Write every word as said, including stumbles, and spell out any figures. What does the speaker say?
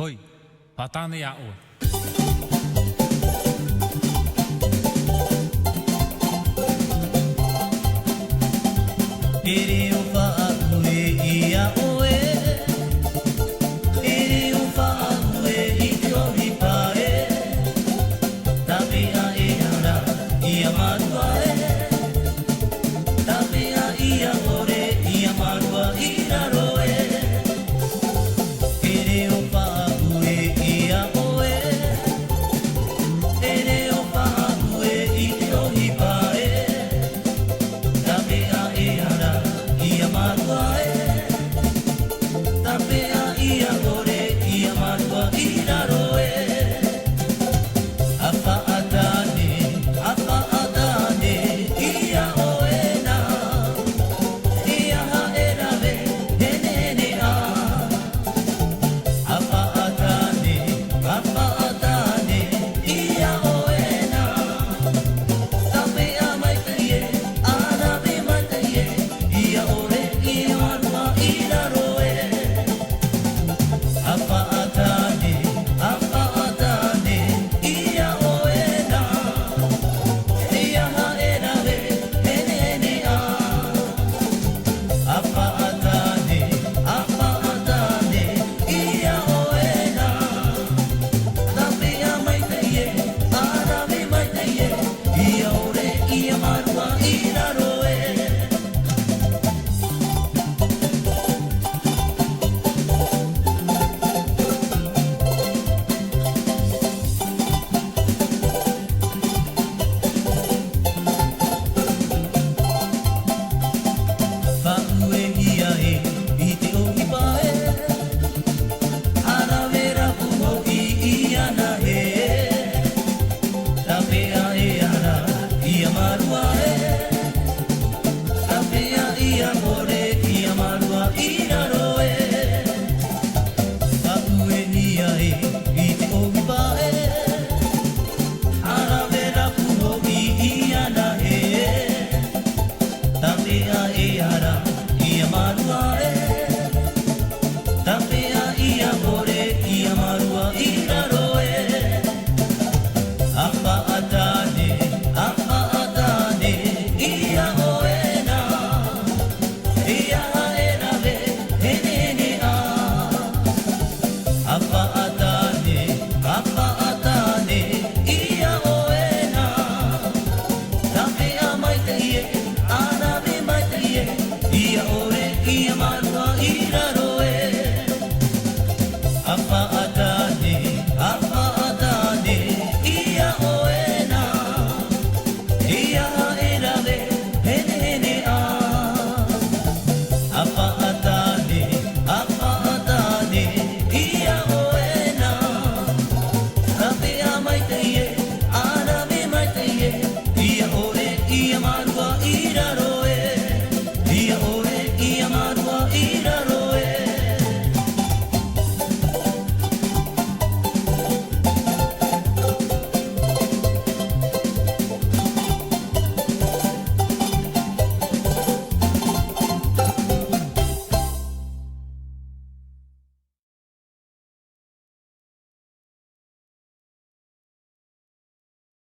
Hoi, faʻatāne iā ʻoe. E reo faʻaue iā ʻoe, e reo faʻaue i te ʻohipa ē. Tāpeʻa e ara, ʻia mārua ē. Tāpeʻa ʻia ʻore, ʻia mārua i raro ē. E reo faʻaue iā ʻoe, e reo faʻaue i te ʻohipa ē. Tāpeʻa e ara, ʻia mārua ē. Tāpeʻa ʻia ʻore, ʻia mārua i raro ē. ʻA faʻatāne, ʻa faʻatāne iā ʻoe na. E aha e rave, e nehenehe ā. ʻA faʻatāne, ʻa faʻatāne iā ʻoe na. Tāpeʻa maitaʻi ē, ʻa rave maitaʻi ē, ʻia ʻore, ʻia mārua i raro ē. ʻA faʻatāne, ʻa faʻatāne iā ʻoe na. E aha e rave, e nehenehe ā. ʻA faʻatāne, ʻa faʻatāne iā ʻoe na. Tāpeʻa maitaʻi ē, ʻa rave maitaʻi ē, ʻia ʻore, ʻia mārua i raro ē. Faʻauehia ē i te ʻohipa ē, ʻa rave rapu hoʻi iāna ē. Tāpeʻa e ara, ʻia mārua ē. Tāpeʻa ʻia ʻore, ʻia mārua i raro ē. Faʻauehia ē i te ʻohipa ē, ʻa rave rapu hoʻi iāna ē. Tāpeʻa e ara, ʻia mārua ē. Tāpeʻa ʻia ʻore, ʻia mārua i raro ē. ʻA faʻatāne, ʻa faʻatāne iā ʻoe na. E aha e rave, e nehenehe ā. ʻA faʻatāne, ʻa faʻatāne iā ʻoe na. Tāpeʻa maitaʻi ē, ʻa rave maitaʻi ē, ʻia ʻore, ʻia mārua i raro ē. ʻA faʻa